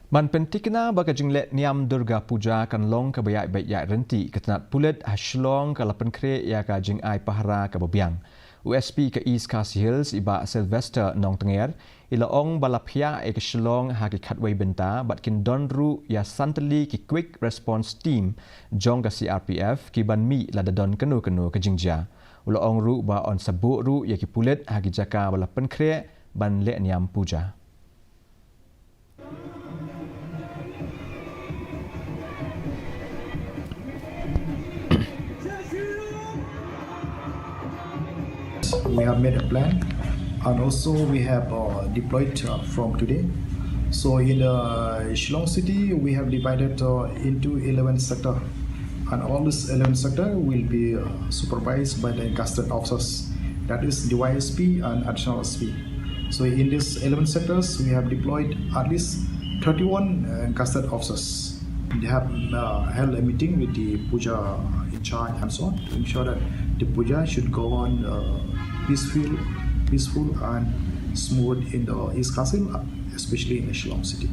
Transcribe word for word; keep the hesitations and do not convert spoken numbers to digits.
Ban pyntikna ba ka jingleh niam Durga Puja kan long kaba ïaid beit ïaid ryntih, ka tnat pulit ha Shillong ka la pynkhreh ïa ka jingai pahara kaba biang. U S P ka East Khasi Hills, i Bah Sylvester Nongtnger, i la ong ba la phiah ïa ka Shillong ha ki khatwei bynta bad kin don ruh ïa san tylli ki Quick Response Team jong ka C R P F kiban mih lada don kano kano ka jingjia. U la ong ruh ba yn sa buh ruh ïa ki pulit ha ki jaka ba la pynkhreh ban leh niam puja. We have made a plan, and also we have uh, deployed uh, from today. So in the Shillong city, we have divided uh, into eleven sector, and all this eleven sector will be uh, supervised by the gazetted officers, that is D Y S P and additional S P. So in these eleven sectors, we have deployed at least thirty-one uh, gazetted officers. They have uh, held a meeting with the puja in charge and so on to ensure that the puja should go on uh, peaceful, peaceful and smooth in the East Khasi Hills, especially in the Shillong city.